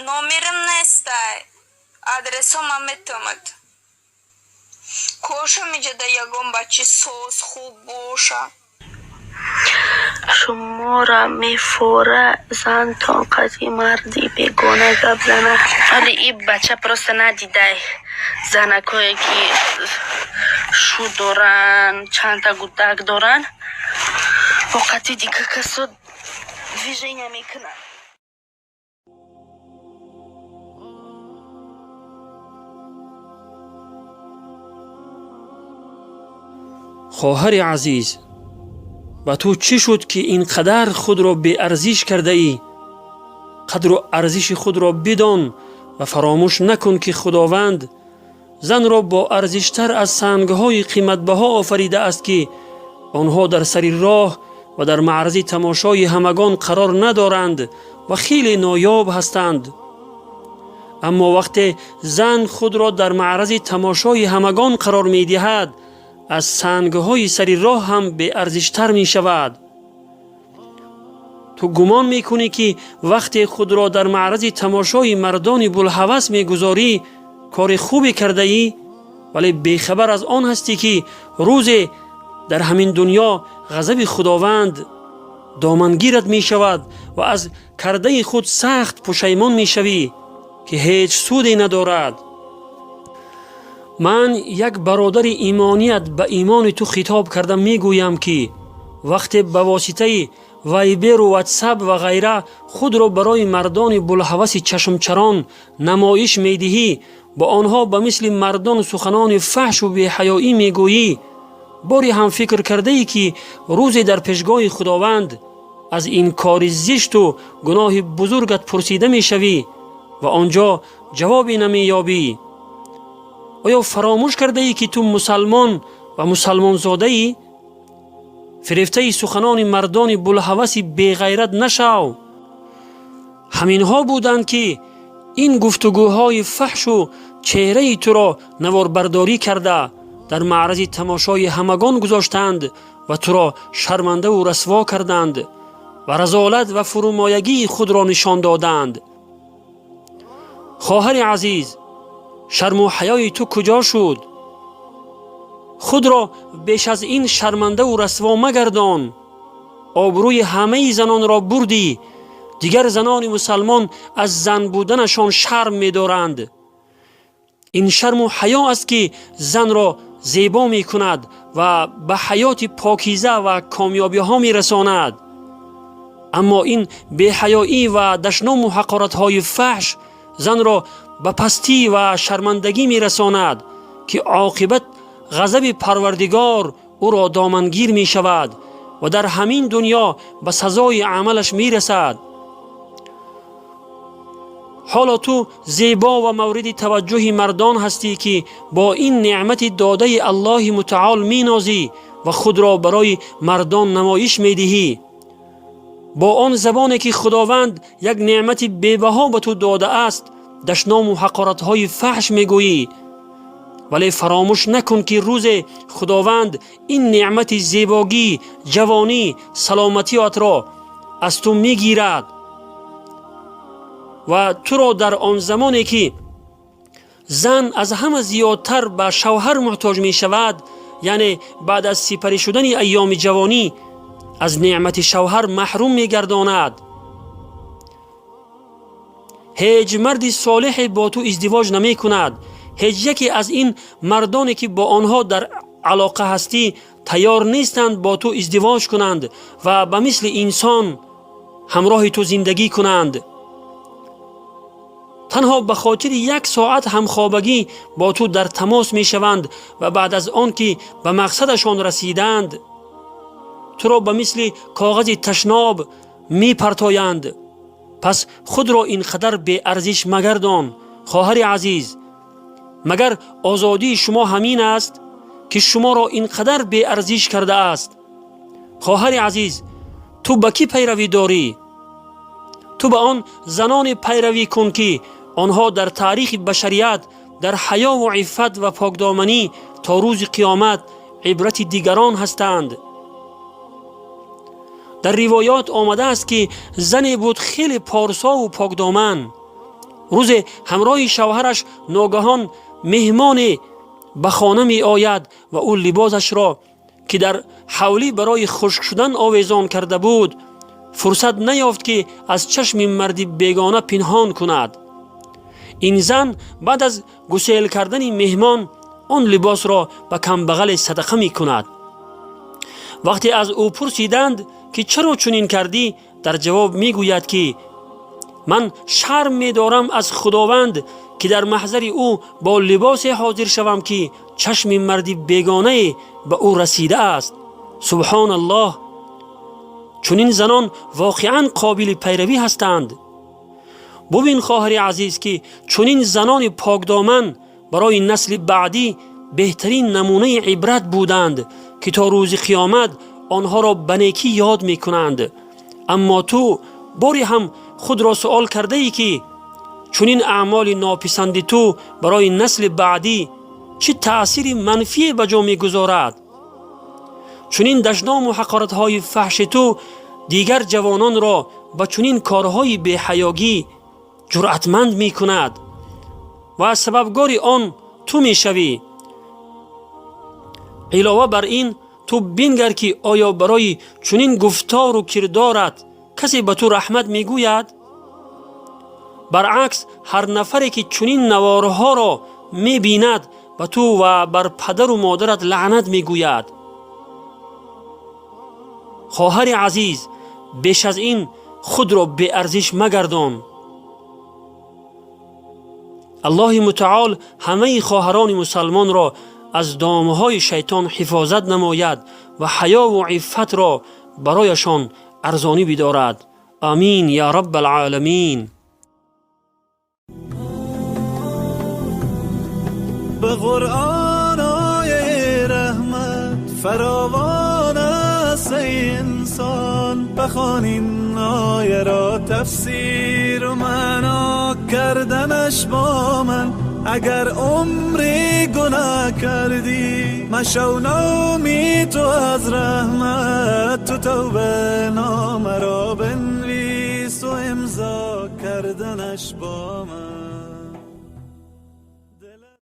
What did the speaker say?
Номерам нестай. Адресо ман метавонад. Кошам иҷада ягон бачи соз хуб боша. Шуморо мефора зантон қади марди бегона гап зана. Али и бача просто надидай занакое ки шу доран, чандта гудак доран, воқати дига касо движения мекунанд. Хоҳари азиз, ба ту чӣ шуд, ки ин қадар худро беарзиш кардаӣ? Қадру арзиши худро бидон ва фаромӯш накун, ки Худованд занро боарзиштар аз сангҳои қиматбаҳо офаридааст, ки онҳо дар сари роҳ ва дар маързи тамошои ҳамагон қарор надоранд ва хеле ноёб ҳастанд. Аммо вақте зан худро дар маързи тамошои ҳамагон қарор медиҳад, аз сангҳои сари роҳ ҳам беарзиштар мешавад. Ту гумон мекунӣ, ки вақте худро дар маързи тамошои мардони булҳавас мегузорӣ, кори хубе кардаӣ, вале бехабар аз он ҳастӣ, ки рӯзе дар ҳамин дунё ғазаби Худованд домангират мешавад ва аз кардаи худ сахт пушаймон мешавӣ, ки ҳеҷ суде надорад. Ман як бародари имоният ба имони ту хитоб карда мегӯям, ки вақте ба воситаи Вайберу Ватсап ва ғайра худро барои мардони булҳаваси чашмчарон намоиш медиҳӣ, бо онҳо ба мисли мардон суханони фаҳшу беҳаёӣ мегӯӣ, боре ҳам фикр кардаӣ, ки рӯзе дар пешгоҳи Худованд аз ин кори зишту гуноҳи бузургат пурсида мешавӣ ва он ҷо ҷавобе намеёбӣ? Оё фаромӯш кардаӣ, ки ту мусалмон ва мусалмонзодаӣ? Фирефтаи суханони мардони булҳаваси беғайрат нашав. Ҳаминҳо буданд, ки ин гуфтугӯҳои фаҳшу чеҳраи туро наворбардорӣ карда, дар маързи тамошои ҳамагон гузоштанд ва туро шармандаву расво карданд ва разолат ва фурӯмоягии худро нишон доданд. Хоҳари азиз, шарму ҳаёи ту куҷо шуд? Худро беш аз ин шармандаву расво магардон. Обрӯи ҳамаи занонро бурдӣ. Дигар занони мусалмон аз зан буданашон шарм медоранд. Ин шарму ҳаё аст, ки занро зебо мекунад ва ба ҳаёти покиза ва комёбиҳо мерасонад. Аммо ин беҳаёӣ ва дашному ҳақоратҳои фаҳш занро ба пастӣ ва шармандагӣ мерасонад, ки оқибат ғазаби Парвардигор ӯро домангир мешавад ва дар ҳамин дунё ба сазои амалаш мерасад. Ҳоло ту зебо ва мавриди таваҷҷӯҳи мардон ҳастӣ, ки бо ин неъмати додаи Аллоҳи мутаол менозӣ ва худро барои мардон намоиш медиҳӣ. Бо он забоне, ки Худованд як неъмати бебаҳо ба ту додааст, дашному ҳақоратҳои фаҳш мегӯӣ. Вале фаромӯш накун, ки рӯзе Худованд ин неъмати зебогӣ, ҷавонӣ, саломатиатро аз ту мегирад ва туро дар он замоне, ки зан аз ҳама зиёдтар ба шавҳар муҳтоҷ мешавад, яъне баъд аз сипарӣ шудани айёми ҷавонӣ, аз неъмати шавҳар маҳрум мегардонад. Ҳеҷ марди солиҳе бо ту издивоҷ намекунад. Ҳеҷ яке аз ин мардоне, ки бо онҳо дар алоқа ҳастӣ, тайёр нестанд бо ту издивоҷ кунанд ва ба мисли инсон ҳамроҳи ту зиндагӣ кунанд. Танҳо ба хотири як соат ҳамхобагӣ бо ту дар тамос мешаванд ва баъд аз он ки ба мақсадашон расиданд, туро ба мисли коғази ташноб мепартоянд. Пас худро ин қадар беарзиш магардон, хоҳари азиз. Магар озодии шумо ҳамин аст, ки шуморо ин қадар беарзиш кардааст? Хоҳари азиз, ту ба кӣ пайравӣ дорӣ? Ту ба он заноне пайравӣ кун, ки онҳо дар таърихи башарият дар ҳаёву иффат ва покдоманӣ то рӯзи қиёмат ибрати дигарон ҳастанд. Дар ривоёт омадааст, ки зане буд хеле порсову покдоман. Рӯзе ҳамроҳи шавҳараш ногаҳон меҳмоне ба хона меояд ва ӯ либосашро, ки дар ҳавлӣ барои хушк шудан овезон карда буд, фурсат наёфт, ки аз чашми марди бегона пинҳон кунад. Ин зан баъд аз гусел кардани меҳмон он либосро ба камбағале садақа мекунад. Вақте аз ӯ пурсиданд, ки чаро чунин кардӣ, дар ҷавоб мегӯяд, ки ман шарм медорам аз Худованд, ки дар маҳзари ӯ бо либосе ҳозир шавам, ки чашми марди бегонае ба ӯ расидааст. Субҳоналлоҳ! Чунин занон воқеан қобили пайравӣ ҳастанд. Бубин, хоҳари азиз, ки чунин занони покдоман барои насли баъдӣ беҳтарин намунаи ибрат буданд, ки то рӯзи қиёмат онҳоро ба некӣ ёд мекунанд. Аммо ту боре ҳам худро суол кардаӣ, ки чунин аъмоли нописанди ту барои насли баъдӣ чӣ таъсири манфие ба ҷо мегузорад? Чунин дашному ҳақоратҳои фаҳши ту дигар ҷавононро ба чунин корҳои беҳаёгӣ ҷуръатманд мекунад ва сабабгори он ту мешавӣ. Илова бар ин, ту бингар, ки оё барои чунин гуфтору кирдорат касе ба ту раҳмат мегӯяд? Баръакс, ҳар нафаре, ки чунин наворҳоро мебинад, ба ту ва бар падару модарат лаънат мегӯяд. Хоҳари азиз, беш аз ин худро беарзиш магардон. Аллоҳи мутаол ҳамаи хоҳарони мусалмонро аз домҳои шайтон ҳифозат намояд ва ҳаёву иффатро барояшон арзонӣ бидорад. Амин я раббалъоламин. به قرآن آیه رحمت فراوان است، ای انسان بخوان این آیه را، تفسیر و معنا کردنش با من. اگر عمری گناه کردی، مشو نومید تو از رحمت. تو توبه نامه را بنویس و امضا کردنش با